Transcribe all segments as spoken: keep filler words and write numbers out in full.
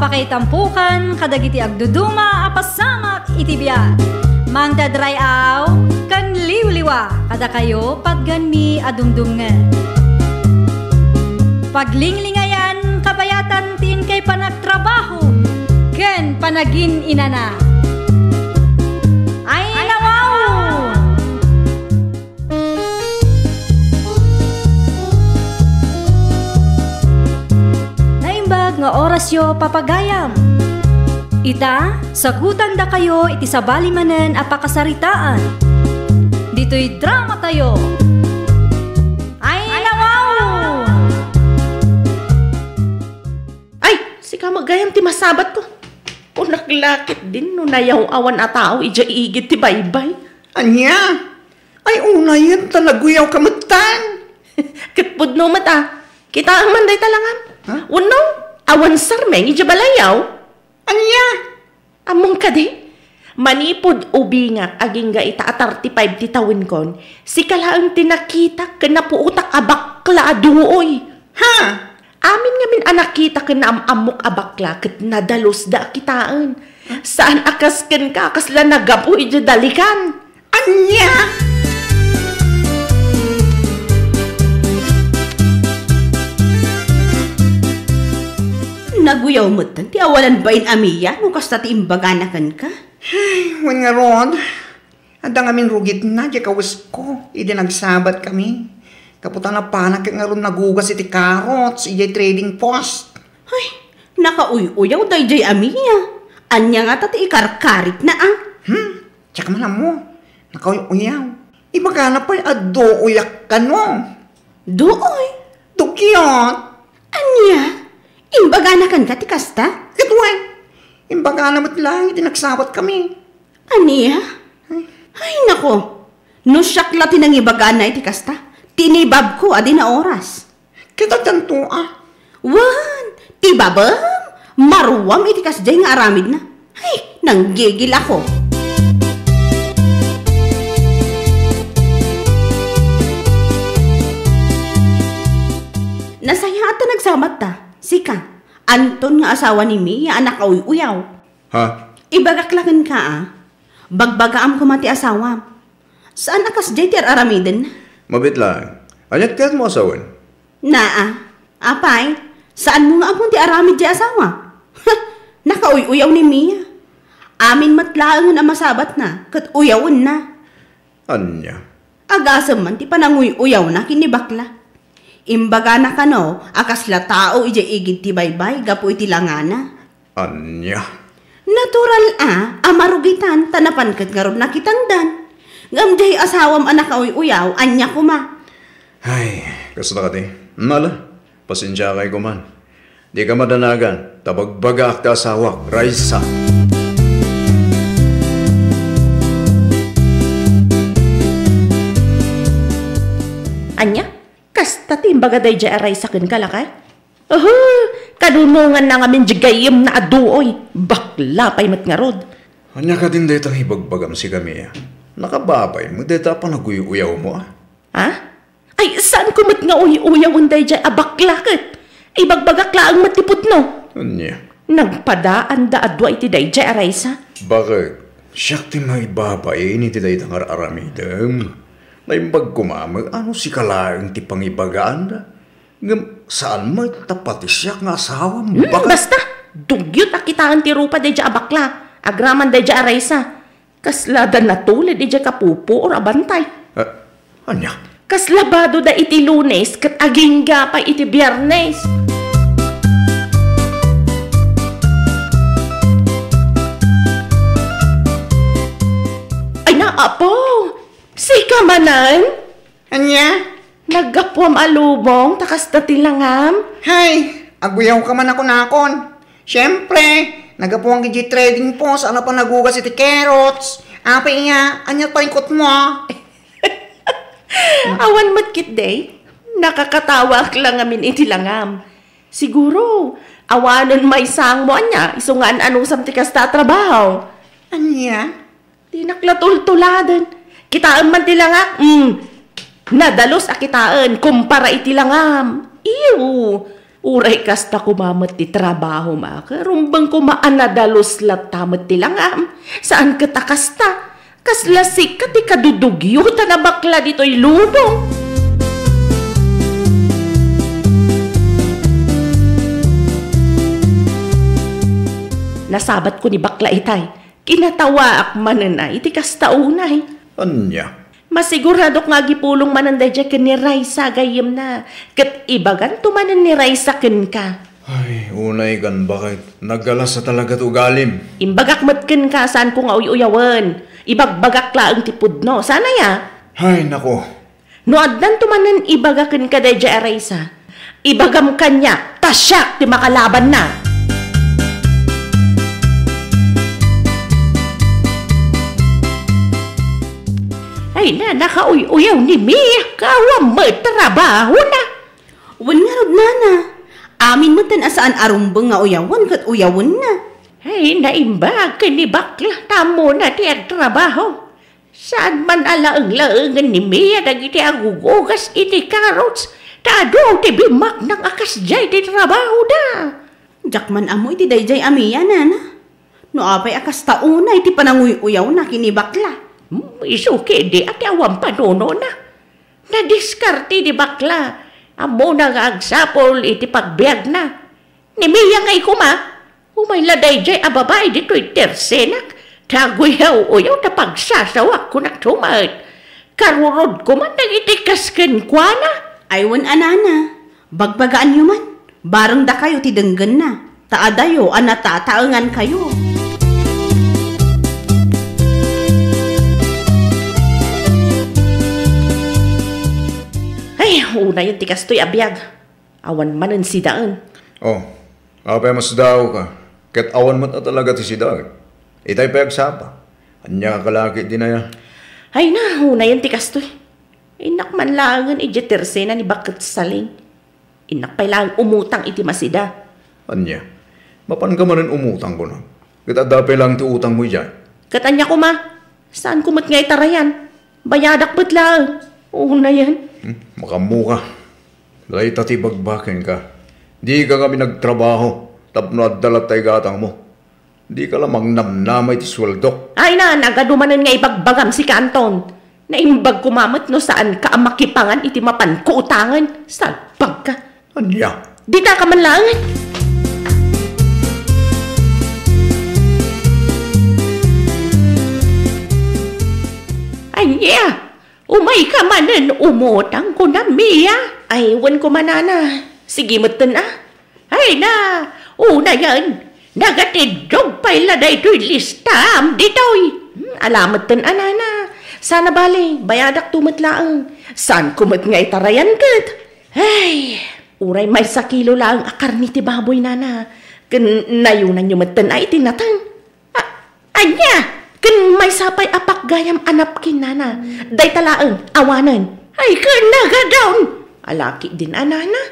Pakaitampukan kadagiti agduduma a pasamak iti biag. Mangted ray-aw ken liwliwa kadakayo patganmi a dumdumngeg. Paglinglingayan kabayatan ti inkay panagtrabaho ken panagin-inana. Ay, nawaw! Naimbag nga orasyo, papagayam. Ita, sagutandakayo iti sabali manen a pakasaritaan. Ditoy dramatayo. Ay, nawaw! Ay, sika met gayam ti masabatko. Kunak la ketdin no nayaw-awan a tao idiay igid ti baybay. Ania? Ay, unayen ta naguyawka metten. Ket pudno met a. Kitaem man dayta langam. Ha? Wenno, awan sarmeng idiay balayyo. Ania? Ammom kadi? Manipud ubingak agingga ita a thirty-five ti tawenkon, sika laeng ti nakitak ken napuotak a bakla a duoy. Ha? Amin ngamin a nakita ken naam-ammok a bakla ket nadalus da a kitaen. Saan a kas kenka, kasla naggapu idiay dalikan. Ania? Naguyaw metten ti awanan bain a Mia no kasta ti imbagana kenka. Ay, wen ngarud, adda ngamin rugitna diay kawesko idi nagsabatkami. Gapu ta napanak ket ngarud nagugas iti carrots idiay trading post. Ay, nakauy-uyaw daydiay a Mia. Ania ngata ti ikarkarikna a? Hmm? Diak man ammo. Nakauy-uyaw. Ibagana pay a duoyak kano. Duoy? Dugyot. Ania? Imbagana kenka ti kasta? Ket wen, imbagana met laeng iti nagsabatkami. Ania? Ay, nako. No siak la ti nangibagana iti kasta, tinibabko a di naoras. Ket addanto a? Wen, tibabem, maruam iti kasdiay nga aramidna. Ay, nanggigilako. Nasayaat ta nagsabatta. Sika, Anton nga asawa ni Mia a nakauy-uyaw. Ha? Ibagak la kenka a, bagbagaam koma ti asawam. Saan a kasdiay ti ar-aramidenna? Mabiit laeng. Ania ti kayatmo a sawen? Naa. Apay, saanmo nga ammon ti aramid ti asawa? Nakauy-uyaw ni Mia. Amin met laengen a masabatna ket uyawenna. Ania? Agasem man ti pananguy-uyawna ken ni bakla. Imbagana kano a kasla tao idiay igid ti baybay gapu iti langana. Ania? Natural a, a marugitan ta napan ket ngarud nakitangdan. Ngem diay asawam a nakauy-uyaw, ania koma? Ay, kasta kadi. Ala, pasensiakay koman. Dika madanagan, ta bagbagaak ti asawak, Raisa. Ania? Kasta ti imbaga daydiay a Raisa kenka, lakay? Oho, kadunonganna ngamin diay gayyemna a duoy. Bakla pay met ngarud. Ania kadin dayta nga ibagbagam, sika Mia? Nakababay met dayta a panaguy-uyawmo a? Ha? Ay, saanko met nga uy-uyawen daydiay a bakla ket? Ibagbagak laeng met ti pudno. Ania? Nagpadaanda a dua iti daydiay a Raisa. Baket, siak ti maibabain iti dayta nga ar-aramidem. Naimbag koma met a no sika laeng ti pangibagaanda. Ngem saan met ta pati siak nga asawam. Hmm, baket. Basta, dugyot a kitaen ti rupa daydiay a bakla, agraman daydiay a Raisa. Kaslada natulid idiay kapupuor a bantay. Ah, ania? Kasla badoda iti Lunes ket agingga pay iti Biernes. Ay, naapo! Sika manen? Ania? Naggapuam a lubong ta kasta ti langam? Hay, aguyawka man a kunakon. Siempre, naggapuan idiay trading post a napan nagugas iti carrots. Apay iya, ania pay kutmo? Awan met ketdi. Nakakatawaak la ngamin iti langam. Siguro, awanen maysangmo ania, isu nga an-anusam ti kasta a trabaho. Ania? Dinak la tultuladen. Kitaem man ti langak, mm. Nadalus a kitaen kumpara iti langam. Iyo. Uray kasta koma met ti trabahom a, ket rumbeng koma a nadalus latta met ti langam. Saan ket a kasta. Kasla sika ti kadudugyotan a bakla ditoy lubong. Nasabatko ni bakla itay. Kinatawaak manen a iti kasta unay. Ania? Masiguradok nga agipulong manen daydiay ken ni Raisa gayyemna, ket ibaganto manen ni Raisa kenka. Ay, unay kan bakit? Nagalas a talaga ti ugalim. Imbagak met kenka, saanko nga uy-uyawen. Ibagbagak laeng ti pudno. Saan aya? Ay, nako. No addanto manen ibaga kenka daydiay a Raisa, ibagam kaniak ta siak ti makalabanna. Ay, nana, kauy-uyaw ni Mia, ket awan met trabahona. Wen ngarud, nana. Amin met a saan a rumbeng nga uyawen ket uyawenna. Ay, naimbag ken ni bakla, ta ammona ti agtrabaho. Saan man a laeng-laengen ni Mia dagiti agugugas iti carrots, ta adu ti bimmaknang a kasdiay ti trabahoda. Diak man ammo iti daydiay a Mia, nana. No apay a kasta unay ti pananguy-uyawna ken ni bakla? Hmm, isu ketdi a ti awan panunona. Nadiskarte ti bakla. Ammona nga agsapul iti pagbiagna. Ni Mia ngay koma, umay la daydiay a babai ditoy tersenak, ta aguyaw-uyaw ta pagsasawak, kunak met. Karurod koma dagiti kas kenkuana. Ay wen a, nana, bagbagaanyo man, bareng dakayo ti denggenna, ta adayo a natataengankayo. Ay, unayen ti kastoy a biag. Awan manen sidaen. Oh, apay a masdaawka? Ket awan met a talaga ti sidaen. Itay pay agsapa. Ania ka laki dinaya? Ay na, unayen ti kastoy. Innak man laengen idiay tersena ni Baket Saling. Innak pay laeng umutang iti masida. Ania? Mapanka manen umutang, kunam? Ket adda pay laeng ti utangmo idiay? Ket ania koma? Saanko met nga itarayan? Bayadak met laeng. Unayen. Hmm, makammoka. Dayta ti ibagbakenka. Dika ngamin agtrabaho tapno adda latta igatangmo. Dika la mangnamnama iti sueldok. Ay na, nagadu manen nga ibagbagam, sika Anton. Naimbag koma met no saanka a makipangan iti mapanko utangen. Salbagka. Ania? Ditaka man laeng. Ania? Umayka manen umutang, kuna Mia. Ay, wen koma, nana. Sige metten a. Ay na, unayen, nagatiddog pay la daytoy listam ditoy. Hmm, ala metten a, nana. Sana bale, bayadakto met laeng. Saanko met nga itarayan ket? Ay, uray maysa kilo laeng a karne ti baboy, nana. Ken nayunanyo metten a iti nateng. A-, ania? Ken maysa pay a pakgayam a napkin, nana. Dayta laeng, awanen. Ay, ken nagadawn. Ala ketdin a, nana.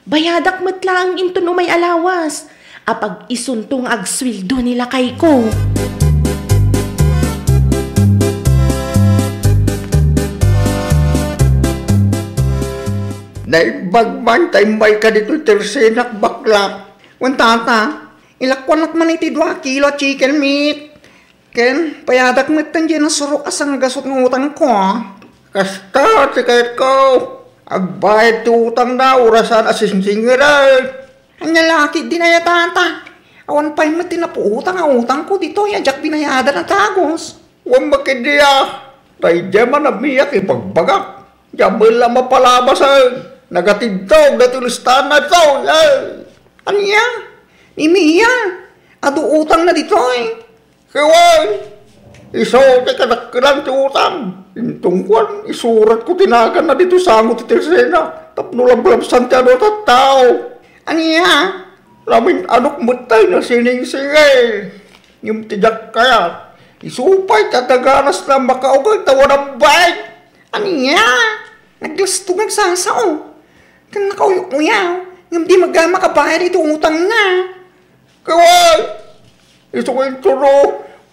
Bayadak met laeng inton umay a lawas. Apag-isunto nga agsueldo ni lakayko. Naimbag man ta immayka ditoy tersenak, bakla. Wen tata, ilakuanak man iti dua kilo a chicken meat. Ken, bayadak metten diay nasurok a sanggasut nga utangko. Kasta ti kayatko. Agbayad ti utangna, uray saan a singsingirek. Ania la ketdin aya, tata? Awan pay met ti napuotang a utangko ditoy a diak binayadan a dagus. Wen met ketdi a, daydiay man a Mia ti ibagbagak. Diak met la mapalabasen. Nagatiddog daytoy listana ditoy. Ay! Ania? Ni Mia? Adu utangna ditoy? Ket wen, isu ti kadakkelan ti utang. Inton kuan, isuratko ti naganna ditoy sango ti tersena tapno lablabsan ti adu a tattao. Ania? Namin-anok met tay nasiningsingil. Ngem ti diak kayat, isu pay ti adda ganasna a makaugal ta awan a bain. Ania? Naglasto nga agsasao. Ken nakauy-uyaw, ngem di met gayam makabayad iti utangna. Ket wen, isu nga inton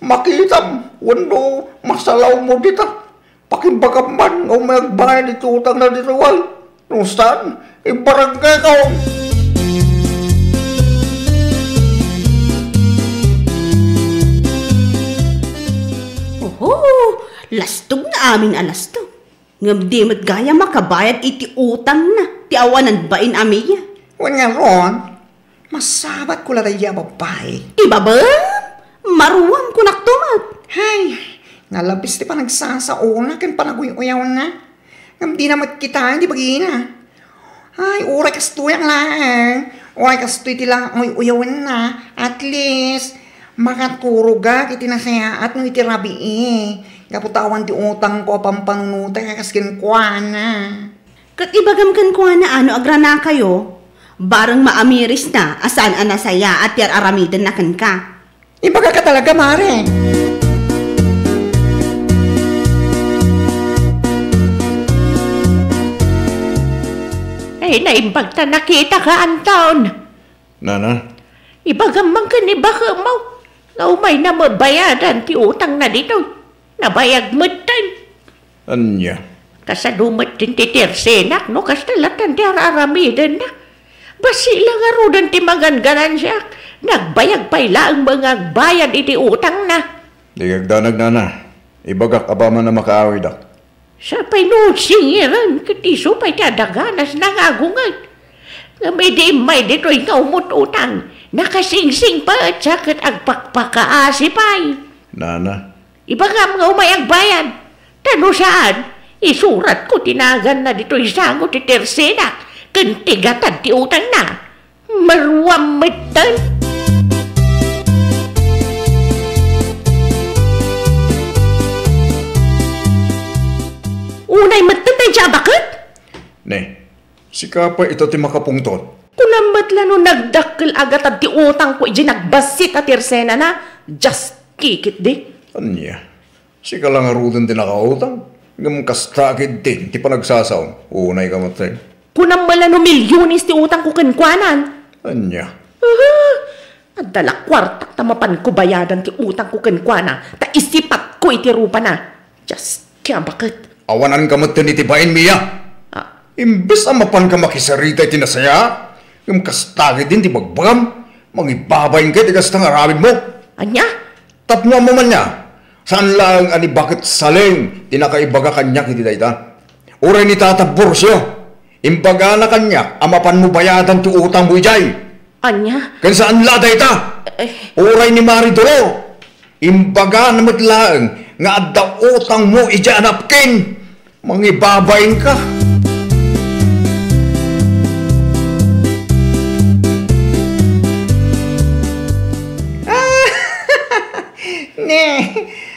makitam wenno masalawmo dita, pakimbagam man nga umay agbayad iti utangna dita, wen. No saan, ibarangayko. Lastogna amin a lastog. Ngem di met gayam makabayad iti utangna ti awanan bain a Mia. Wen ngarud, masabatko la daydi a babbai. Ibabem! Maruam, kunakto met. Hay, nalabis ti panagsasaona ken panaguy-uyawna. Ngem dina met kitaen ti bagina. Ay, uray kastoyak laeng. Uray kastoy ti la-, uy-, uyawenna. At least, makaturogak iti nasayaat no iti rabii. Gapu ta awan ti utangko a pampanunotek a kas kenkuana. Ket ibagam kenkuana a no agranakayo, bareng maamirisna a saan a nasayaat ti ar-aramidenna kenka. Ibagaka talaga, Mare. Ay, naimbag ta nakitaka, Anton. Nana? Ibagam man ken ni bakemo nga umayna mabayadan ti utangna ditoy. Nabayag metten. Ania? Kasano met ti tersenak no kasta latta ti ar-aramidenna? Bassit la ngaruden ti mangan-ganansiak. Nagbayag pay laeng nga agbayad iti utangna. Di kagdanag, Nana. Ibagak apaman a makaawidak. Sapay no singiran ket isu pay ti adaganasna nga agunget. Ngem idi immay ditoy nga umut-utang, nakasingsing pay sa ket agpakpakaasi pay. Nana? Ibagam nga umay agbayad. Ta no saan, isuratko ti naganna ditoy sango ti tersenak ken ti gatad ti utangna. Maruam metten. Unay metten daydiay a baket? Ne, sika pay ita ti makapungtot. Kunam met la no nagdakkel a gatad ti utangko idiay nagbassit a tersenana. Just kikit di. Ania? Sika la ngaruden ti nakautang, ngem kasta ketdin ti panagsasaom, unayka met. Kunam met la no milyones ti utangko kenkuana. Ania? Aha! Adda la kuartak ta mapanko bayadan ti utangko kenkuana, ta isipatko iti rupana. Just kaya baket. Awananka met iti bain, Mia. Ah. Imbes a mapanka makisarita iti nasayaat, ngem kasta ketdin ti bagbagam, mangibabainka iti kasta nga aramidmo. Ania? Tapno ammo man nia, saan laeng a ni Baket Saleng ti nakaibaga kaniak iti dayta. Uray ni Tata Burcio, imbagana kaniak a mapanmo bayadan ti utangmo idiay. Ania? Ken saan la dayta. Eh. Uray ni Mari Dolor, imbagana met laeng nga adda utangmo idiay a napkin. Mangibabainka. Ne,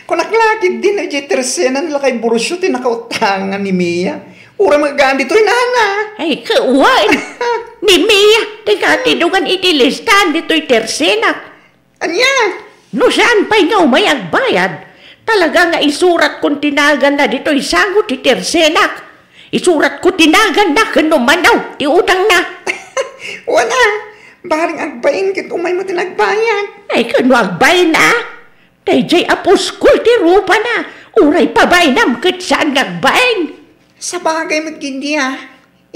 kunak la ketdin idiay tersenan lakay Burcio ti nakautangan ni Mia. Uray magaan ditoy, Nana. Ay, kawan. Ni Mia, ti katidongan iti listaan ditoy tersenak. Ania? No saan pay nga umay agbayad, talaga nga isuratkon ti naganna ditoy sango ti tersenak. Isuratko ti naganna ken umanaw ti utangna. Wen a, bareng agbain ket umaymo ti nagbayad. Ay, ken no agbain a? Daydiay a puskol ti rupana, uray pabainam ket saan nga agbain. Sabagay met ketdi a,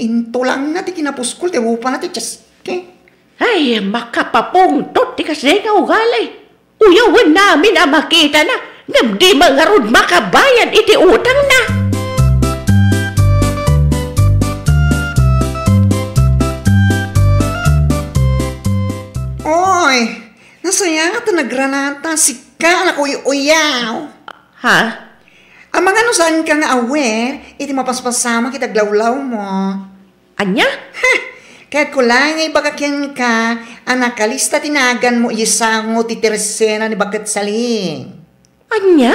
intulangna ti kinapuskol ti rupana ti Cheske. Ay, makapapungtot ti kasta nga ugali. Uyawenna amin a makitana, ngem dima ngarud makabayad iti utangna. Oy, nasayaat a nagranata, sika a nakuy-uyaw. Ha? Amangan no saanka nga aware iti mapaspasamak iti aglawlawmo. Ania? Ha! Ket kulaeng nga ibaga kenka a nakalista ti naganmo idiay sango ti tersena ni Baket Saleng. Ania?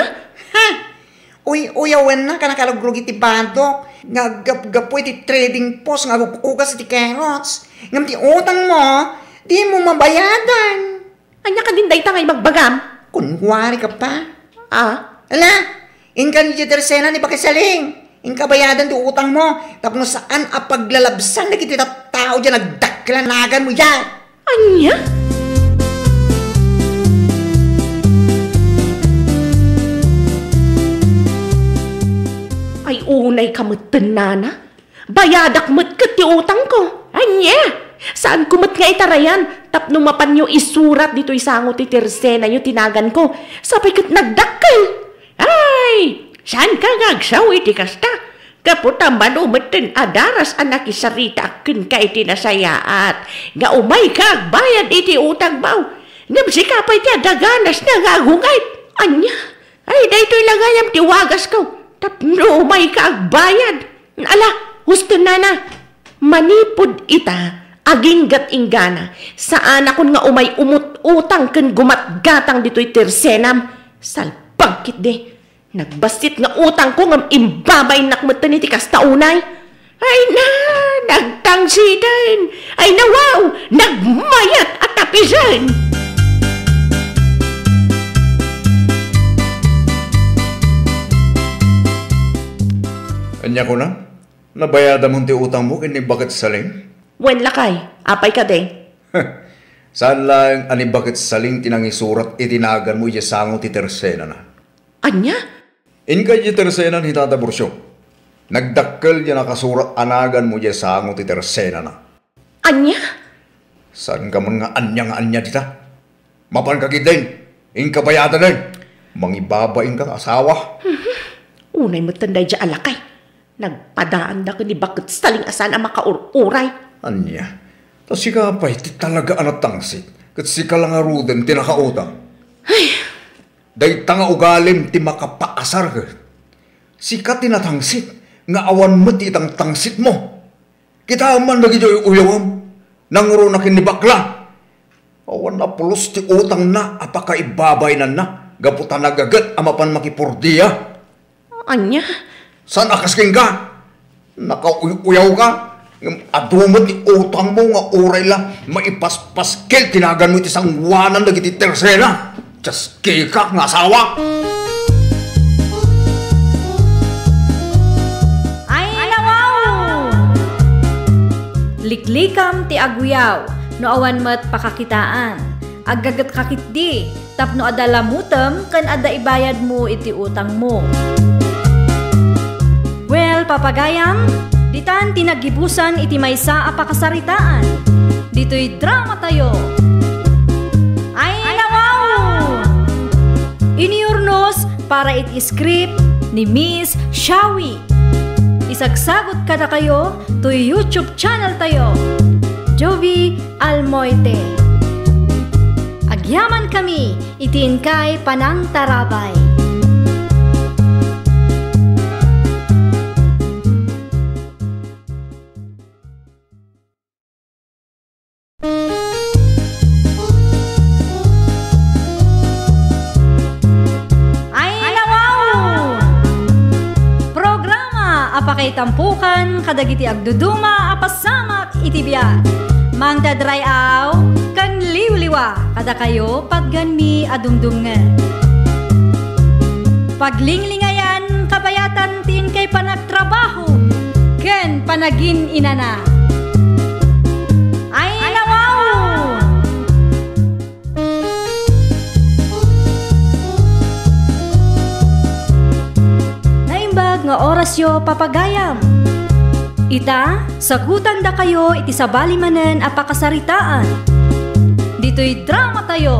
Ha! Uy-uyawennaka a nakarugrug iti badok nga aggapgapu iti trading post nga agug-ugas iti carrots. Ngem ti utangmo, dimo mabayadan. Ania kadin dayta nga ibagbagam? Kunkuarika pa. Ah? Ala, inka idiay tersena ni Baket Saleng. Inka bayadan ti utangmo tapno saan a paglalabsan dagiti tattao diay nagdakkel a naganmo diay. Ania? Ay, unayka metten, Nana. Bayadak met ket ti utangko. Ania? Saanko met nga itarayan tapno mapanyo isurat ditoy sango ti tersenayo ti naganko. Sapay ket nagdakkel. Ay! Saanka nga agsaw iti kasta? Gapu ta mano metten a daras a nakisaritaak kenka iti nasayaat nga umayka agbayad iti utangmo. Ngem sika pay ti adda ganasna nga agungayb. Ania? Ay, daytoy la gayam ti wagasko tapno umayka agbayad. Ala, husto, nana. Manipud ita, aginggat-inggana, saanakon nga umay umut-utang ken gumatgatang ditoy tersenam. Salbag ketdi. Nagbassit nga utangko ngem imbabainnak metten iti kasta unay. Ay na, nagtangsiten. Ay na, wow, nagmayat a tapisen. Ania kuna? Nabayadamon ti utangmo ken ni Baket Saling? Wen, lakay, apay kadi? Saan laeng a ni Baket Saling ti nangisurat iti naganmo idiay sango ti tersenana. Ania? Inka idiay tersenan ni Tata Burcio. Nagdakkel diay nakasurat a naganmo idiay sango ti tersenana. Ania? Saanka man nga ania nga ania dita? Mapanka ketdin, inka bayadaden. Mangibabainka nga asawa. Unay metten daydiay a lakay. Nagpadaanda ken ni Baket Saling a saan a makaur-uray. Ania? Ta sika pay ti talaga a natangsit, ket sika la ngaruden ti nakautang. Ay! Dayta nga ugalim ti makapaasar ket sika ti natangsit nga awan met ti itangtangsitmo. Kitaem man dagiti uy-uyawem, nangruna ken ni bakla. Awan a pulos ti utangna a pakaibabainanna gapu ta nagaget a mapan makipurdia. Ania? Saan a kas kenka? Nakauy-uyawka, ngem adu met ti utangmo nga uray la maipaspaskil ti naganmo iti sangoanan dagiti tersena. Dios kika nga asawa! Ay, nawaw! Liklikam ti aguyaw no awan met pakakitaan. Aggagetka ketdi tapno adda lamutem ken adda ibayadmo iti utangmo. Well, papagayam, ditan ti naggibusan iti maysa a pakasaritaan. Ditoy dramatayo. Ay, nawaw! Iniurnos para iti script ni Miss Shawi. Isagsagut kadakayo toy YouTube channel tayo, Jovi Almoite. Agyaman kami iti inkay panangtarabay. Ay, nawaw! Programa a pakaitampukan kadagiti agduduma a pasamak iti biag. Mangted ray-aw ken liwliwa kadakayo patgenmi a dumdumngeg. Paglinglingayan kabayatan ti inkay panagtrabaho ken panagin-inana. Ay, nawaw! Naimbag nga orasyo, papagayam. Ita, sagutandakayo iti sabali manen a pakasaritaan. Ditoy dramatayo.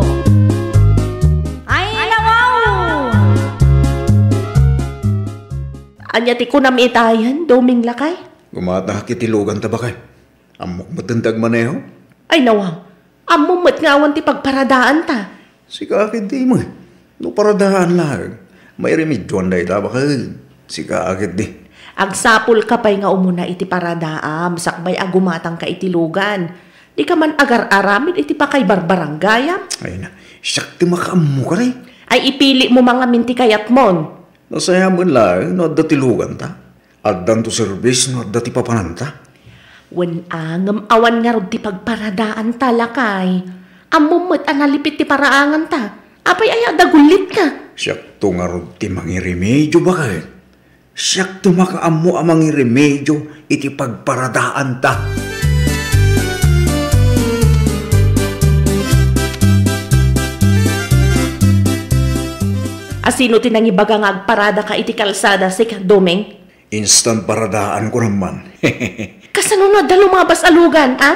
Ay, nawaw! Ania ti kunam itayen, Doming, lakay? Gumatak iti luganta, bakay. Ammok met ti agmaneho? Ay, nawaw. Ammom met nga awan ti pagparadaanta. Sika ketdi met. No paradaan laeng, mairemedioan dayta, bakay. Sika ketdi. Agsapulka pay nga umuna iti paradaam sakbay a gumatangka iti lugan. Dika man agar-aramid iti pakaibarbaranggayam. Ay na, siak ti makaammo kadi. Ay, ipilimo man ngamin ti kayatmon. Nasayaat laeng no adda ti luganta. Addanto serbis no adda ti papananta. Wen a, ngem awan ngarud ti pagparadaanta, lakay. Ammom met a nalipit ti paraanganta. Apay aya a dagullitka? Siakto ngarud ti mangiremedio, bakay. Siak ti makaammo a mangiremedio iti pagparadaanta. A sino ti nangibaga nga agparadaka iti kalsada, sika, Doming? Instant paradaan ko naman. Kasano no adda lumabas a lugan, a?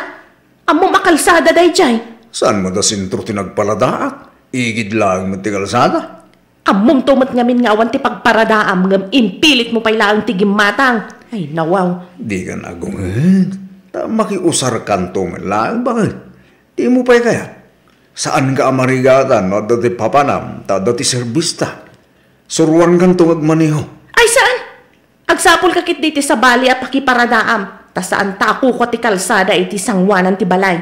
Ammom a kalsada daydiay? Saan met a sentro ti nagparadaak? Igid laeng met ti kalsada. Ammomto met ngamin nga awan ti pagparadaam ngem impilitmo pay laeng ti gimmatang. Ay, nawaw. Dikan agungen. Ta makiusarkanto met laeng, baket. Dimo pay kayat? Saanka a marigatan no adda ti papanam, ta adda ti serbista. Suruankanto nga agmaneho. Ay, saan? Agsapulka ketdi iti sabali a pakiparadaam, ta saanta a kukua ti kalsada iti sangoanan ti balay.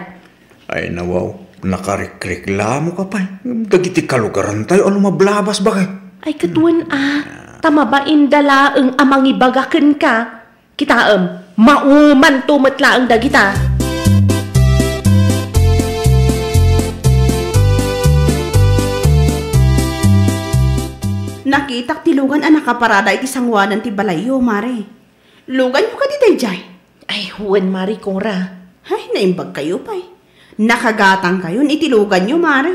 Ay, nawaw, nakarikriklamoka pay. Ngem dagiti kalugarantayo a lumablabas, baket. Ay, ket wen a, ta mabainda laeng a mangibaga kenka. Kitaem, maumanto met laeng dagita. Nakitak ti lugan a nakaparada iti sangoanan ti balayyo, Mare. Luganyo kadi daydiay? Ay, wen, Mare Cora. Ay, naimbagkayo pay. Nakagatangkayon iti luganyo, Mare.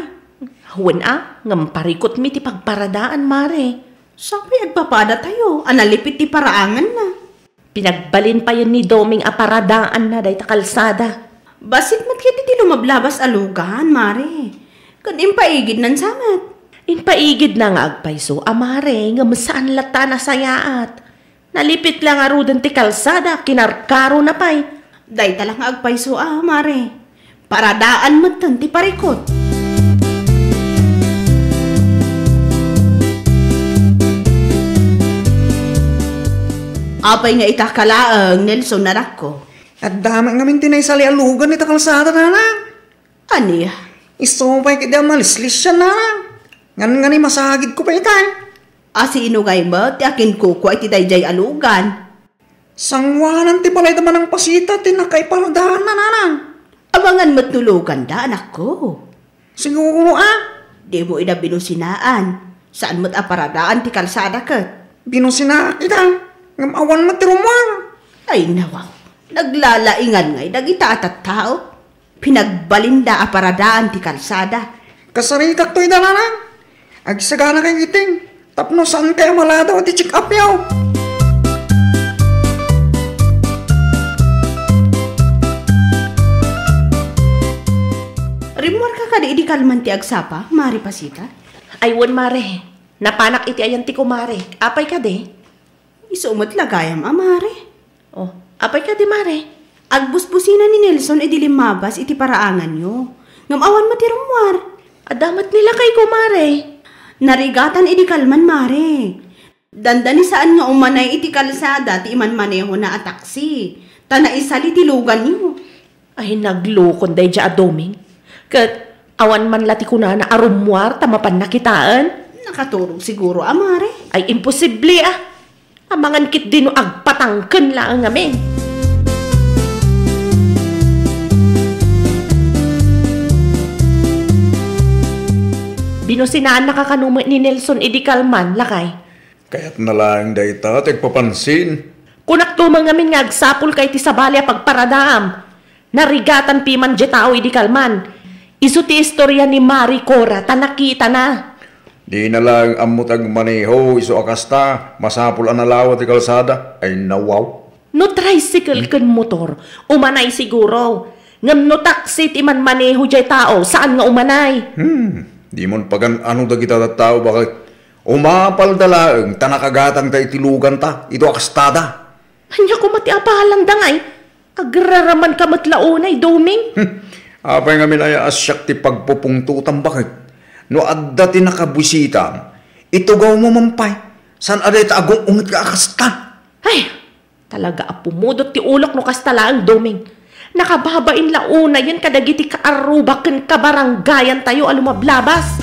Wen a, ngem parikutmi ti pagparadaan, Mare. Sapay agpapadatayo a nalipit ti paraanganna. Pinagbalin payen ni Doming a paradaanna dayta kalsada. Bassit met ketdi ti lumablabas a lugan, Mare. Ket impaigidnan sa met. Impaigidna nga agpayso a, Mare, ngem saan latta a nasayaat. Nalipit la ngaruden ti kalsada, kinarkarona pay. Dayta la nga agpayso a, Mare. Paradaan metten ti parikut. Apay nga ita ka laeng, Nelson, anakko? Adda met ngamin ti naisali a lugan ita kalsada, nanang. Ania? Isu pay ketdi a malislisian, nanang. Ngan, ngani masagidko pay ita. A sino ngay met ti akinkukua iti daydiay a lugan? Sangoanan ti balay da Manang Pasita ti nakaiparadaanna, nanang. Amangan met no luganda, anakko. Siguro a. Dimo ida binusinaan. Saan met a paradaan ti kalsada ket. Binusinaan ita. Ngem awan met ti rummuar. Ay, nawaw. Naglalaingan ngay dagita a tattao. Pinagbalinda a paradaan ti kalsada. Kasarikakto ida, nanang. Agsaganakay iting tapno saankay a maladaw iti check-upyo. Rimmuarka kadi idi kalman ti agsapa, Mare Pasita? Ay, wen, Mare. Napanak iti ayan ti kumare. Apay kadi? Isu met la gayam a, Mare. Oh, apay kadi, Mare? Agbusbusina ni Nelson idi limmabas iti paraanganyo. Ngem awan met ti rummuar. Adda met ni lakayko, Mare. Narigatan idi kalman, Mare. Dandani saan nga umanay iti kalsada ti imanmanehona a taksi, ta naisali ti luganyo. Ay, naglukon daydiay a Doming. Ket awan man la ti kunana a rummuar ta mapanna kitaen. Nakaturog siguro a, Mare. Ay, imposible a. Amangan ketdi no agpatangken laeng ngamin. Binusinaannaka kano met ni Nelson idi kalman, lakay? Kayatna laeng dayta ti agpapansin. Kunakto met ngamin nga agsapulka iti sabali a pagparadaam. Narigatan piman diay tao idi kalman. Isu ti istorya ni Mare Cora ta nakitana. Dina laeng ammo ti agmaneho isu a kasta, masapul a nalawa ti kalsada. Ay, nawaw. No tricycle ken motor, umanay siguro. Ngem no taksi ti manmaneho diay tao, saan nga umanay? Hmm, dimon pagan-ano dagita tattao, baket? Umapalda laeng ta nakagatangta iti luganta, ito a kastada. Ania koma ti apalanda ngay? Agraramanka met la unay, Doming? Hmm. Apay ngamin aya a siak ti pagpupungtotam, baket? No adda ti nakabisitam, itugawmo man pay. Saan a dayta agung-ungetka a kasta? Ay, talaga a pumudot ti ulok no kasta laeng, Doming. Nakababain la unayen kadagiti kaarruba ken kabarangayantayo a lumablabas.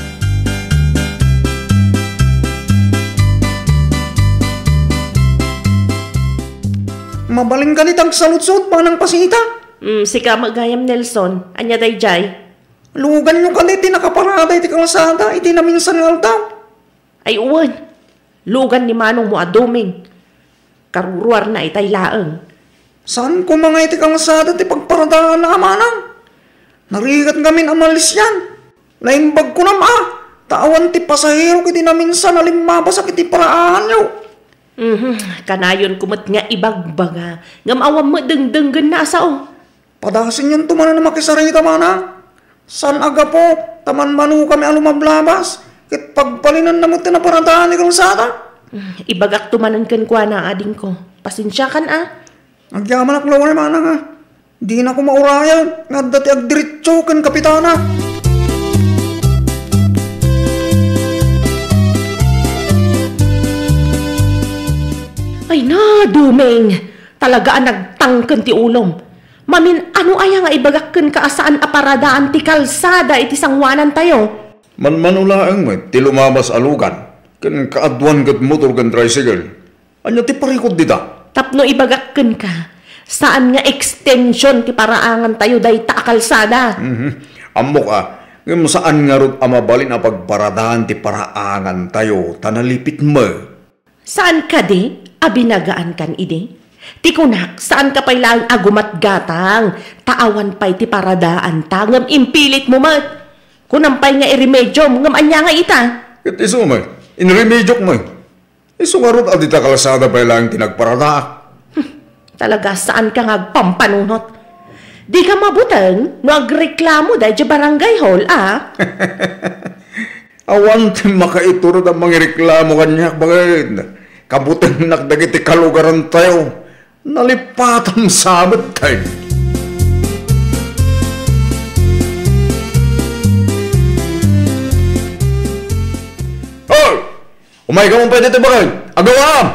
Mabalin kadi ti agsaludsod, Manang Pasita? Hmm, sika met gayam, Nelson. Ania daydiay? Luganyo kadi ti nakaparada iti kalsada iti naminsan nga aldaw? Ay, wen. Lugan ni manongmo a Doming. Karuruarna itay laeng. Saan koma nga iti kalsada ti pagparadaanna a manang? Narigat ngamin a malisian. Naimbag kunam a, ta awan ti pasahero iti naminsan a limmabasak iti paraanganyo. Mhm, kanayonko met nga ibagbaga, ngem awan met dengdenggenna a sao. Padasenyonto manen a makisarita, manang. Saan a gapu ta manmanokami a lumablabas, Ket pagbalinanna met ti naparadaan ti kalsada. Ibagakto manen kenkuana, adingko. Pasensiakan a. Agyamanak laeng, manang a. Dinako maurayan nga adda ti agdiretso ken kapitana. Ay na, Doming! Talaga a nagtangken ti ulom. Mamin-ano aya nga ibagak kenka a saan a paradaan ti kalsada iti sangoanantayo? Manmano laeng met ti lumabas a lugan, ken kaaduan ket motor ken tricycle. Ania ti parikut dita? Tapno ibagak kenka, saan nga extension ti paraangantayo dayta a kalsada. Mhm. Ammok a, ngem saan ngarud a mabalin a pagparadaan ti paraangantayo ta nalipit met. Saan kadi a binagaankan idi? Ti kunak, saanka pay laeng a gumatgatang, ta awan pay ti paradaanta, ngem impilitmo met. Kunam pay nga iremediom, ngem ania nga ita? Ket isu met, inremediok met. Isu ngarud a dita kalsada pay laeng ti nagparadaak. Hmm, talaga saanka nga agpampanunot. Dika mabuteng no agreklamo daydiay barangay hall, a? Awan ti makaiturod a mangireklamo kaniak, baket. Kabutengnak dagiti kalugarantayo. Nalipatam sa met, tay. Hoy! Umayka man pay ditoy, baket. Agawaam!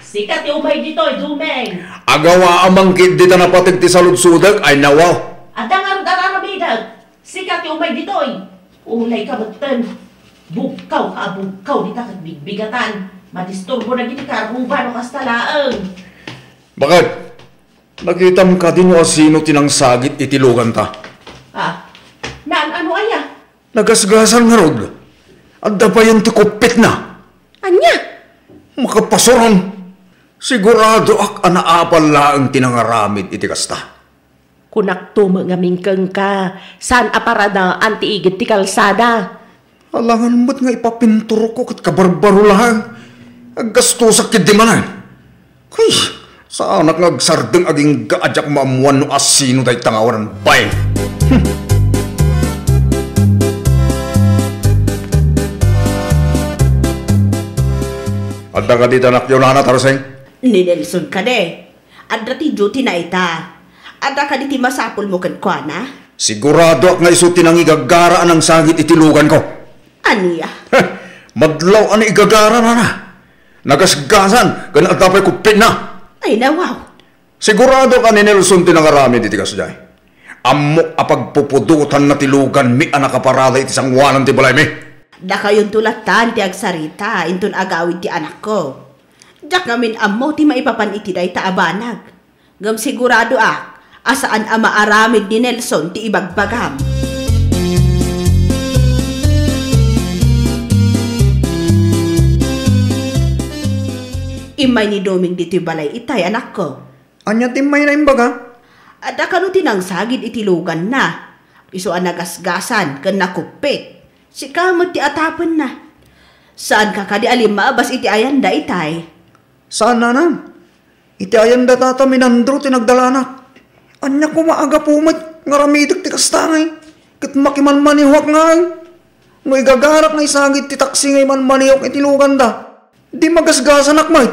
Sika ti umay ditoy, Doming. Agawaam man ketdi ta napateg ti saludsodek, ay nawaw. Adda ngarud a aramidek. Sika ti umay ditoy. Ulayka metten. Bugkawka a bugkaw dita ket bigbigatan. Madisturbo dagiti karruba no kasta laeng. Baket, nakitam kadi no asino ti nangsagit iti luganta? Ah, naan-ano aya? Nagasgasan ngarud. Adda payen ti kuppitna. Ania? Makapasuron. Siguradoak a naapal laeng ti nangaramid iti kasta. Kunakto met ngamin kenka, saan a paradaan ti igid ti kalsada. Alangan met nga ipapinturko ket kabarbaro laeng. Aggastosak ketdi manen. Hui, saanak nga agsardeng agingga a diak maammuan no asino dayta nga awanan bain. Hmm. Adda kadi ti anakyo, Nana Tarsing? Ni Nelson kadi. Adda ti duty na ita. Adda kadi ti masapulmo kenkuana? Siguradoak nga isu ti nangigagara a nangsagit iti luganko. Ania? Heh, madlaw a naigagara, nana. Nagasgasan ken adda pay kuppitna. Ay, nawaw. Siguradoak a ni Nelson ti nangaramid iti kasdiay. Ammok a pagpupudotanna ti luganmi a nakaparada iti sangoanan ti balaymi. Dakayonto lattan ti agsarita inton agawid ti anakko. Diak ngamin ammo ti maipapan iti dayta a banag. Ngem siguradoak a saan a maaramid ni Nelson ti ibagbagam. Immay ni Doming ditoy balay itay, anakko. Ania ti immayna imbaga? Adda kano ti nangsagid iti luganna. Isu a nagasgasan ken nakuppit. Sika met ti atapenna. Saanka kadi a limmabas iti ayanda itay? Saan, nanang. Iti ayanda tata, minandro ti nagdalanak. Ania koma a gapu met nga aramidek ti kasta ngay? Ket makimanmanehok ngay. No igagarak nga isagid ti taksi nga imanmanehok iti luganda, di magasgasanak met.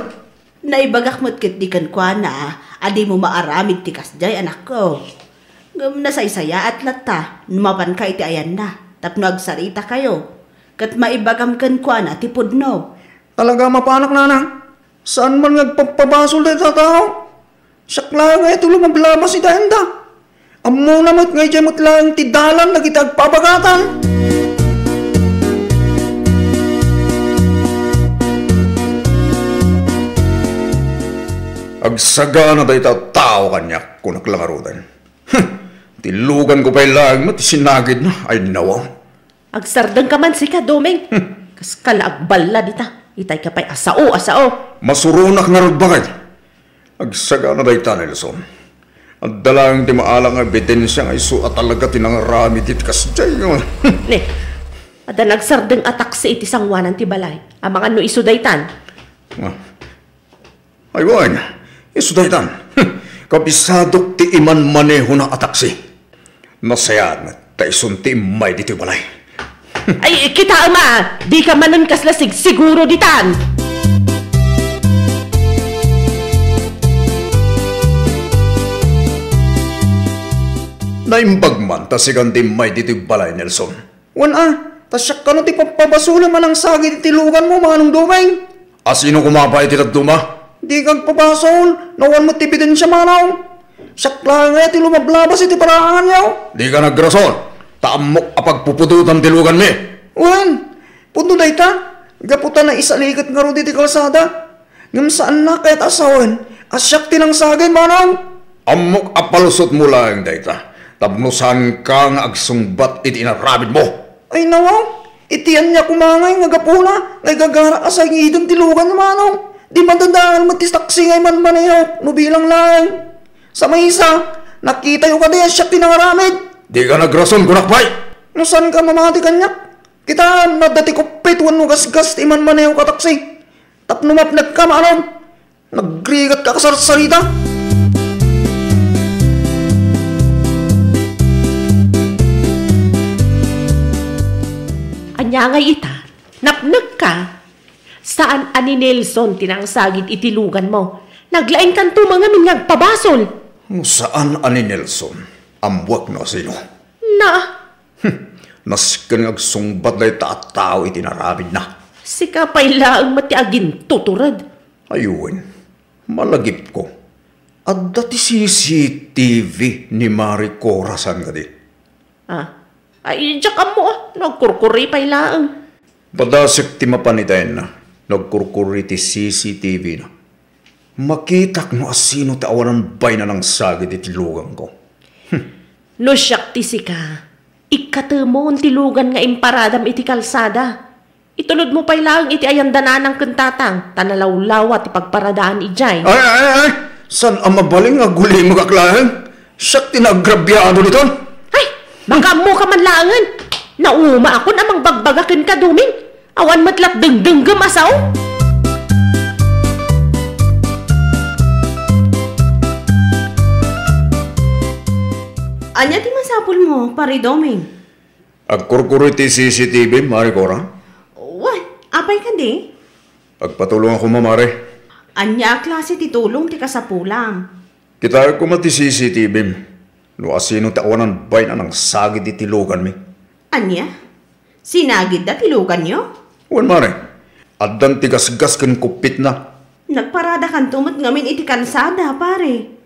Naibagak met ketdi kenkuana a dimo maaramid ti kasdiay, anakko. Ngem nasaysayaat latta no mapanka iti ayanna tapno agsaritakayo ket maibagam kenkuana ti pudno. Talaga mapanak, nanang. Saan man nga agpapabasol dayta a tao. Siak laeng nga iti lumablabas iti ayanda. Ammona met nga idiay met laeng ti dalan dagiti agpabagatan. Agsagana dayta a tao kaniak, kunak la ngaruden. Hm, ti luganko pay laeng met ti sinagidna, ay nawaw. Agsardengka man sika, Doming. Hmm. Kaska la agballa dita. Itay ka pay a sao, a sao. Masuronak ngarud, baket. Agsagana dayta, Nelson. Adda laeng ti maala nga ebidensia nga isu a talaga ti nangaramid iti kasdiay. Ne, adda nagsardeng a taksi iti sangoanan ti balay. Amangan no isu daytan. Ah. Ay wen, isu daytan. Kabisadok ti imanmanehona a taksi. Nasayaat met ta isun ti immay ditoy balay. Ay, kitaem a, dika manen kasla sigsiguro ditan. Naimbag man ta sikan ti immay ditoy balay, Nelson. Wen a, ta siak kano ti papabasolem a nangsagid iti luganmo, Manong Doming? A sino koma pay ti dadduma? Dika agpabasol, no awan met ti ebidensia, Manong. Siak laeng aya ti lumablabas iti paraanganyo. Dika nagrason, ta ammok a pagpupudotam ti luganmi. Wen, pudno dayta, gapu ta naisaliket ngarud iti kalsada. Ngem saanna kayat a sawen a siak ti nangsagid, Manong? Ammok a palusotmo laeng dayta, tapno saanka nga agsungbat iti inaramidmo. Ay, nawaw, iti ania koma ngay nga gapuna nga igagarak a sangiden ti lugan, Manong? Di madadael met ti taksi nga imanmanehok no bilang laeng. Sa maysa, nakitayo kadi a siak ti nangaramid? Dika nagrason, kunak pay. No saanka mamati kaniak, kitaem no adda ti kuppit wenno gasgas ti imanmanehok a taksi. Tapno mapnekka, Manong. Nagrigat ka, kasarsarita! Ania ngay ita? Napnek ka? Saan a ni Nelson ti nangsagid iti luganmo. Naglaingkanto man ngamin nga agpabasol. No saan a ni Nelson, ammoak no asino. Na, Hm, nasken nga agsungbat dayta a tao iti inaramidna. Sika pay laeng met ti agintutured. Ay wen, malagipko. Adda ti C C T V ni Mari Cora, saan kadi? Ah, ay, diak ammo, ah, no agkurkuri pay laeng. Padasek ti mapan ita, Enna, no agkurkuri ti C C T V na. Makitak no asino ti awanan bayna nangsagid iti lugangko. No siak ti sika, ikkatemon ti lugan nga imparadam iti kalsada. Itulodmo pay laeng iti ayan da nanang ken tatang, ta nalawlawa ti pagparadaan idiay. Ay, ay, ay! Saan a mabalin nga agulimegak laeng? Siak ti naagrabiado diton. Ay, makaammoka man laengen. Naumaakon a mangbagbaga kenka, Doming. Awan met lat dengdenggem a sao. Ania ti masapulmo, Pare Doming? Agkurkuri ti C C T V, Mare Cora. Wen, apay kadi? Agpatulongak koma, Mare. Ania a klase ti tulong ti kasapulam? Kitaek koma ti C C T V. No asino ti awanan bayna nangsagid iti luganmi. Ania? Sinagidda ti luganyo? Wen, Mare. Addan ti gasgas ken kuppitna. Nagparadakanto met ngamin iti kalsada, pare.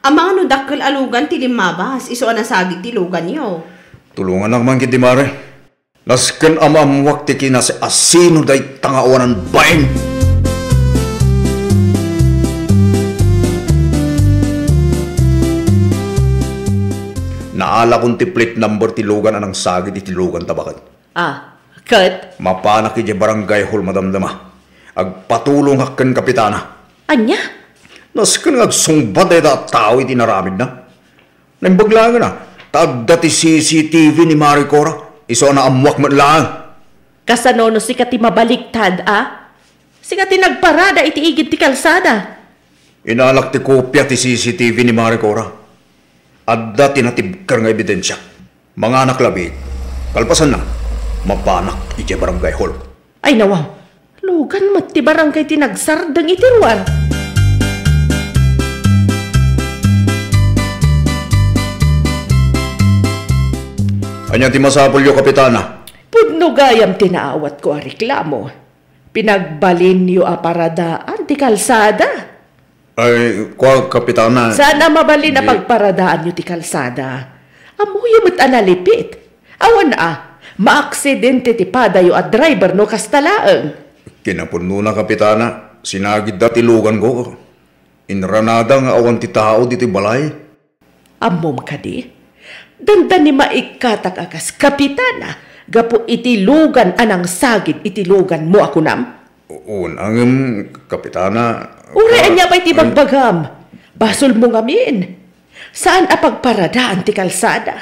Amangan no dakkel a lugan ti limmabas, isu a nasagid ti luganyo. Tulonganak man ketdi, Mare. Nasken a maammoak ti kinasi-asino dayta nga awanan bain. Naalakon ti plate number ti lugan a nangsagid iti luganta baket. Ah, ket? Mapanak idiay barangay hall madamdama. Agpatulongak ken kapitana. Ania? Nasken nga agsungbat dayta a tao iti inaramidna. Naimbag laengen a, ta adda ti C C T V ni Mare Cora, isu a naammoak met laeng. Kasano no sika ti mabaliktad, a? Sika ti nagparada iti igid ti kalsada. Inalak ti kopia ti C C T V ni Mare Cora. Adda ti natibker nga ebidensia. Manganak labiit. Kalpasanna, mapanak idiay barangay hall. Ay, nawaw. Lugan met ti barangay ti nagsardeng iti ruar. Ania ti masapulyo, Kapitana? Pudno gayam ti naawatko a reklamo. Pinagbalinyo a paradaan ti kalsada. Ay, kua, Kapitana. Saan a mabalin a pagparadaanyo ti kalsada? Ammoyo met a nalipit. Awan a, maaksidente ti padayo a driver no kasta laeng. Kinapudnona, Kapitana, sinagidda ti luganko. Inranada nga awan ti tao ditoy balay. Ammom kadi? Dandani maikkatak a kas kapitana gapu iti lugan a nangsagid iti luganmo a kunam? Wen, ngem, Kapitana, uray ania pay ti bagbagam, basolmo ngamin. Saan a pagparadaan ti kalsada.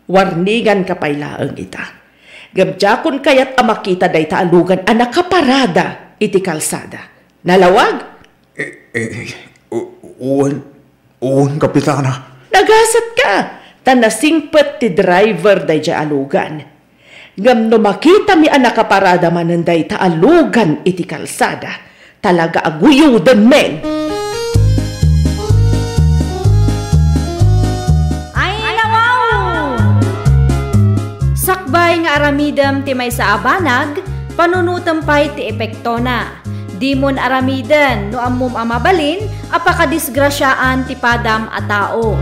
Warninganka pay laeng ita. Ngem diakon kayat a makita dayta a lugan a nakaparada iti kalsada. Nalawag? Eh, eh, u-, wen, wen, Kapitana. Nagasatka, ta nasingpet ti driver daydiay a lugan. Ngem no makitami a nakaparada manen dayta a lugan iti kalsada, talaga a guyodenmin. Ay, nawaw! Sakbay nga aramidem ti maysa a banag, panunotem pay ti epektona. Dimon aramiden no ammom a mabalin a pakadisgrasiaan ti padam a tao.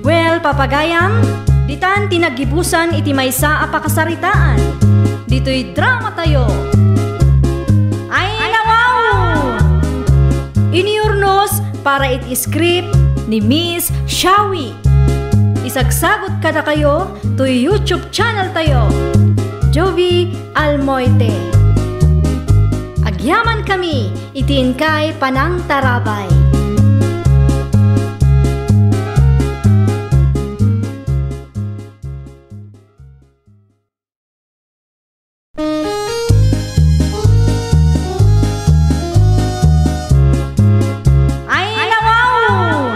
Well, papagayam, ditan ti naggibusan iti maysa a pakasaritaan. Ditoy drama tayo. Ay, nawaw! Iniurnos para iti script ni Miss Shawi. Isagsagot kadakayo toy YouTube channel tayo, Jovie Almoite. Agyaman kami iti inkay panangtarabay. Ay, nawaw!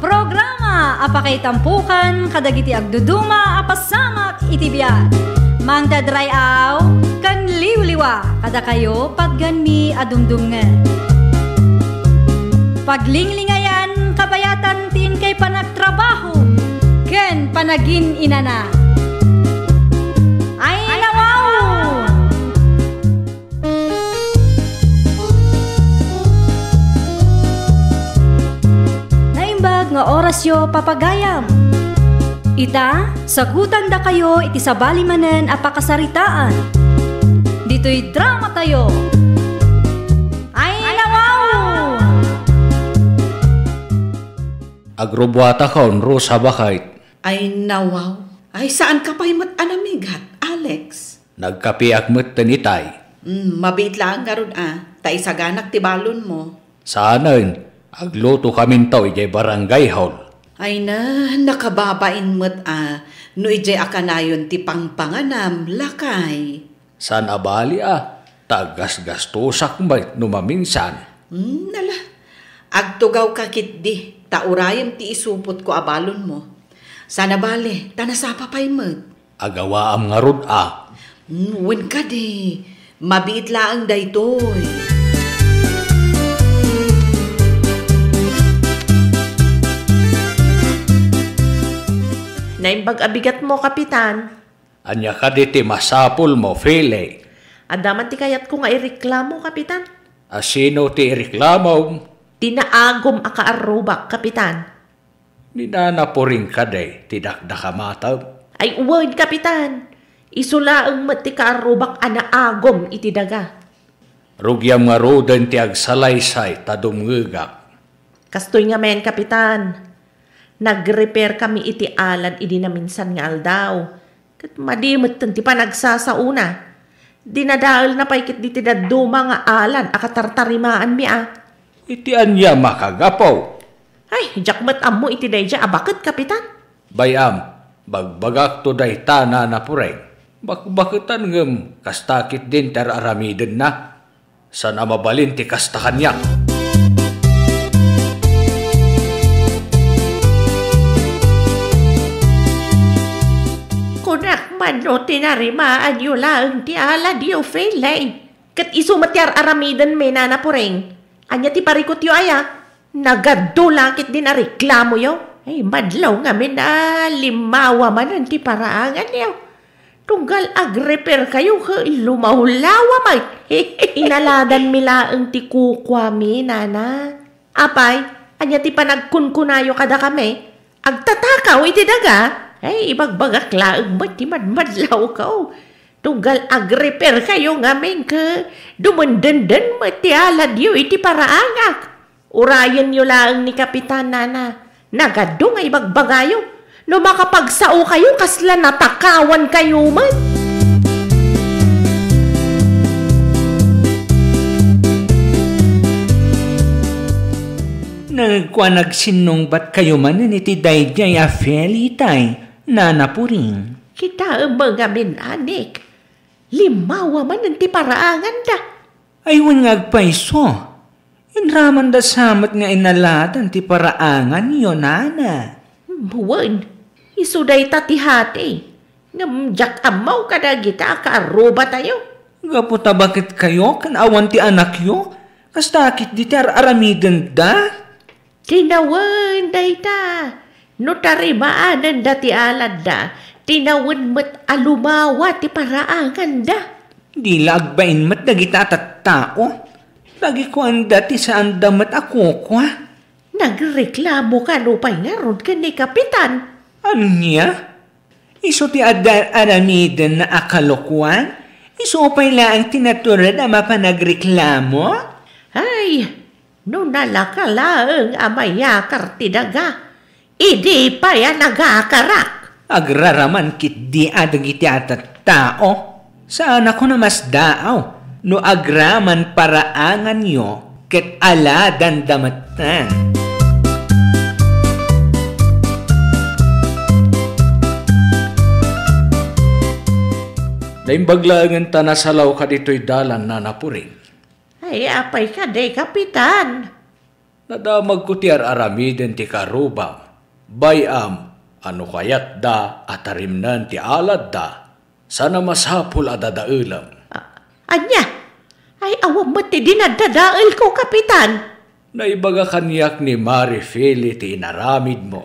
Programa a pakaitampukan kadagiti agduduma a pasamak iti biag. Mangdadray-aw ken liwliwa kadakayo patganmi a dumdumngeg. Paglinglingayan kabayatan ti inkay panagtrabaho ken panagin-inana. Ay, nawaw! Naimbag nga orasyo, papagayam. Ita, sagutandakayo iti sabali manen a pakasaritaan. Ditoy drama tayo. Ay, nawaw! Agrubuatakon, Rosa, baket. Ay, nawaw. Ay, saanka pay met a namigat, Alex. Nagkapiak metten itay. Mm, mabiit laeng ngarud a, ta isaganak ti balonmo. Saanen, aglutokaminto idiay barangay hall. Ay na, nakababain met a, no idiay a kanayon ti pangpanganam, lakay. Saan a bali a, ta aggasgastosak met no maminsan. Hmm, nala, agtugawka ketdi, ta urayem ti isupotko a balonmo. Saan a bali, ta nasapa pay met. Agawaam ngarud a. Hmm, wen kadi, mabiit laeng daytoy. Naimbag a bigatmo, Kapitan. Ania kadi ti masapulmo, Feli? Adda man ti kayatko nga ireklamo, Kapitan. A sino ti ireklamom? Ti naagom a kaarrubak, Kapitan. Ni Nana Puring kadi ti dakdakamatem? Ay, wen, Kapitan. Isu laeng met ti kaarrubak a naagom iti daga. Rugiam ngaruden ti agsalaysay ta dumngegak. Kastoy ngamin, Kapitan. Nag-repair kami iti alad idi naminsan nga aldaw. Ket madi metten ti panagsasaona. Dinadaelna pay ketdi ti dadduma nga alad a katartarimaanmi a. Iti ania makagapu? Ay, diak met ammo iti daydiay a baket, Kapitan. Bay-am, bagbagakto dayta, Nana Puring. Bakbaketan ngem kasta ketdin ti ar-aramidenna. Saan a mabalin ti kasta kaniak. Kunak man no tinarimaanyo laeng ti aladyo, Feli. Ket isu met ti ar-aramidenmi, Nana Puring. Ania ti parikutyo aya? Nagaddo la ketdin a reklamoyo. Ay, madlaw ngamin a limmawa manen ti paraanganyo. Tunggal agrepair kayo ket lumawlawa met. Inaladanmi laeng ti kukuami, Nana. Apay, ania ti panagkunkunayo kadakami? Agtatakaw iti daga? Ay, ibagbagak laeng met ti madmadlawko. Tunggal agrepair kayo ngamin ket dumendenden met ti aladyo iti paraangak. Urayenyo laeng ni Kapitan, Nana. Nagaddo nga ibagbagayo. No makapagsaokayo, kasla natakawankayo met. Nagkuan, agsinnungbatkayo manen iti daydiay a Feli itay, Nana Puring. Kitaem ngamin, anak. Limmawa manen ti paraanganda. Ay, wen nga agpayso. Inramanda sa met nga inaladan ti paraanganyo, Nana. Wen, Isu dayta ti hati. Ngem diak ammo kadagita a kaarrubatayo. Gapu ta baketkayo ken awan ti anakyo, kasta ketdi ti ar-aramidenda? Tinawen dayta. No tarimaanenda ti aladda, tinawen met a lumawa ti paraanganda. Di la agbain met dagita a tattao. Dagikuanda ti saanda met a kukua. Nagreklamo kano pay ngarud ken ni Kapitan? Ania? Isu ti adda aramiden a kalokuan? Isu pay laeng ti natured a mapan nagreklamo? Ay, no nalaka laeng a mayakar ti daga, idi pay a nagakarak. Agraraman ketdi a dagiti a tattao. Saan a kuna masdaaw no agraman paraanganyo ket aladanda metten. Naimbag laengen ta nasalawka ditoy dalan, Nana Puring. Ay, apay kadi, Kapitan? Nadamagko ti ar-aramiden ti karrubam. Bay-am a no kayatda a tarimnen ti aladda, saan a masapul a dadaelem. A-, ania? Ay, awan met ti dinadadaelko, Kapitan. Naibaga kaniak ni Mari Feli ti inaramidmo.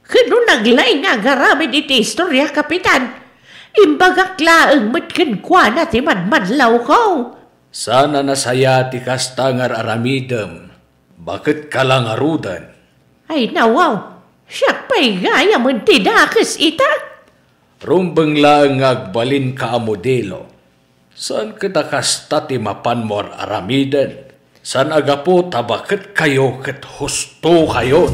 Ket no naglaing nga agaramid iti istoria, Kapitan, imbagak laeng met kenkuana ti madmadlawko. Saan a nasaya ti kasta nga ar-aramidem, baket ka la ngaruden. Ay, nawaw, siak pay gayamen ti dakes ita. Rumbeng laeng nga agbalinka a modelo. Saan ket a kasta ti mapanmo ar-aramiden? Saan a gapu ta baketkayo ket hustokayon?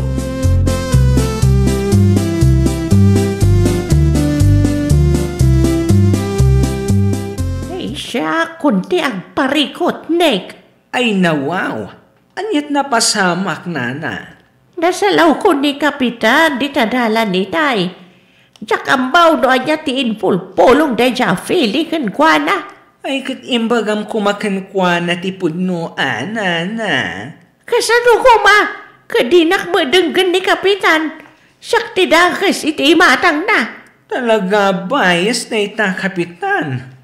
Ay, siakon ti agparikutnek. Ay, nawaw! Aniat napasamak, nana? Nasalawko ni Kapitan dita dalan itay. Diak ammo no ania ti impulpulong daydiay a Feli kenkuana. Ay, ket imbagam koma kenkuana ti pudno a, nana. Kasano koma? Ket dinak met denggen ni Kapitan. Siak ti dakes iti imatangna. Talaga, bias dayta, Kapitan.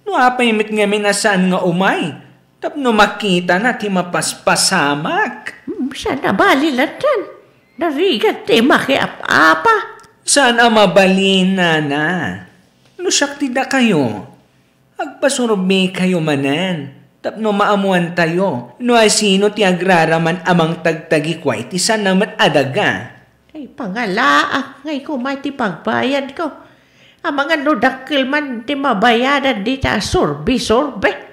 No apay met ngamin a saan nga umay tapno makitana ti mapaspasamak? Hmm, saan a bali latta. Narigat ti makiap-apa. Saan a mabalin, nana. No siak ti dakayo, agpasurbikayo manen tapno maamuantayo no asino ti agraraman a mangtagtagikua iti saan a met a daga. Ay, pangalaak ngay koma ti pagbayadko. Amangan no dakkel man ti mabayadan dita a surbi-surbi.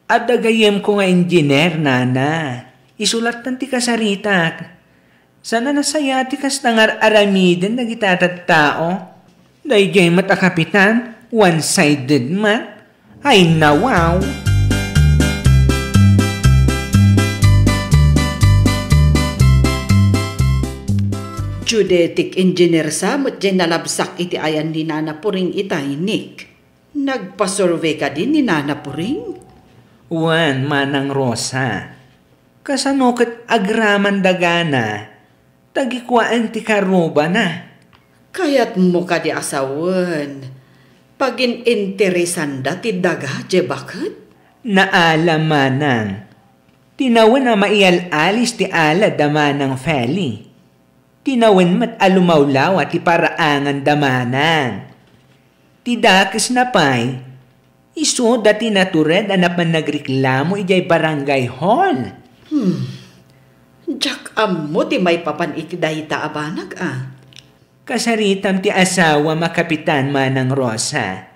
Adda gayyemko nga engineer, nana. Isu latta ti kasaritak. Saan a nasaya ti kasta nga ar-aramiden dagiti a tattao. Daydiay met a kapitan, one-sided met. Ay, nawaw! Geodetic engineer sa met diay nalabsak iti ayan ni Nana Puring itay, Nick. Nagpasurvey kadi ni Nana Puring? Wen, Manang Rosa. Kasano ket agraman dagana? Tagikuaen ti karrubana. Kayatmo kadi a sawen, pagin-interesanda ti daga diay baket? Naalam, manang. Tinawen a maiyal-alis ti alad da Manang Feli. Tinawen met a lumawlawa ti paraangan da manang. Ti dakesna pay, isuda ti natured a napan nagreklamo idiay barangay hall. Hmm. Diak ammo ti maipapan iti dayta a banag, a. Kasaritam ti asawam a kapitan, Manang Rosa.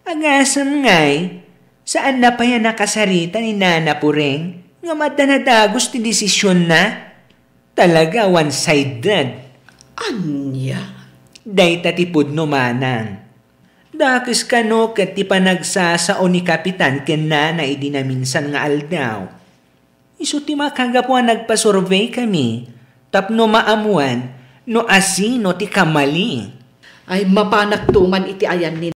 Agasem ngay, saanna pay a nakasarita ni Nana Puring ngem adda nadagus ti desisionna? Talaga one-sided. Ania? Dayta ti pudno, manang. Dakes kano ket ti panagsasao ni Kapitan ken Nana idi naminsan nga aldaw. Isu ti makagapu a nagpasurvey kami tapno maammuan no asino ti kamali. Ay, mapanakto man iti ayan ni